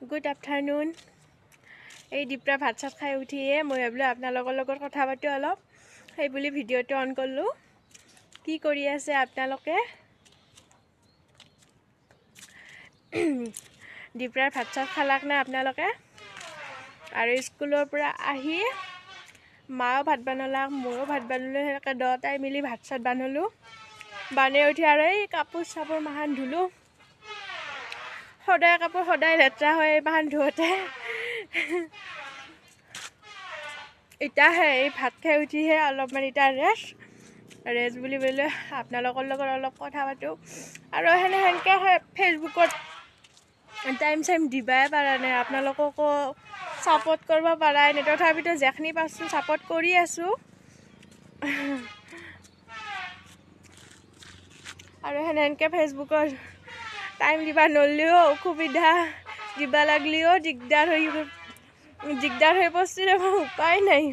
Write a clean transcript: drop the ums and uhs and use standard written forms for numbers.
Good afternoon. এই দীপ্ৰা ভাত চাত খাই উঠিয়ে মই ভাবিলোঁ আপোনালোকৰ লগত কথা পাতোঁ অলপ, সেই বুলি ভিডিঅ'টো অন কৰিলোঁ। কি কৰি আছে আপোনালোকে? দীপ্ৰাৰ ভাত চাত খালাক নে আপোনালোকে? আৰু স্কুলৰ পৰা আহি মাও ভাত বনালাক, ময়ো ভাত বনালোঁ, সেনেকৈ দহটাই মিলি ভাত চাত বানালোঁ। বানাই উঠি আৰু এই কাপোৰ চাপোৰ মাহান ধুলোঁ। সদায় কাপোৰ সদায় লেতেৰা হয় এই মাহান ধোওঁতে। এতিয়াহে এই ভাত খাই উঠিহে অলপমান এতিয়া ৰেষ্ট ৰেষ্ট বুলি বোলে আপোনালোকৰ লগত অলপ কথা পাতোঁ। আৰু সেনেকৈ ফেচবুকত টাইম চাইম দিবাই পৰা নাই, আপোনালোককো ছাপৰ্ট কৰিব পৰাই নাই, তথাপিতো যিখিনি পাৰছোঁ ছাপৰ্ট কৰি আছোঁ। আৰু সেনেকৈ ফেচবুকত টাইম দিবা নৰলেও অসুবিধা, দিবা লাগলেও দিগদাৰ হৈ পৰিছে, উপায় নাই।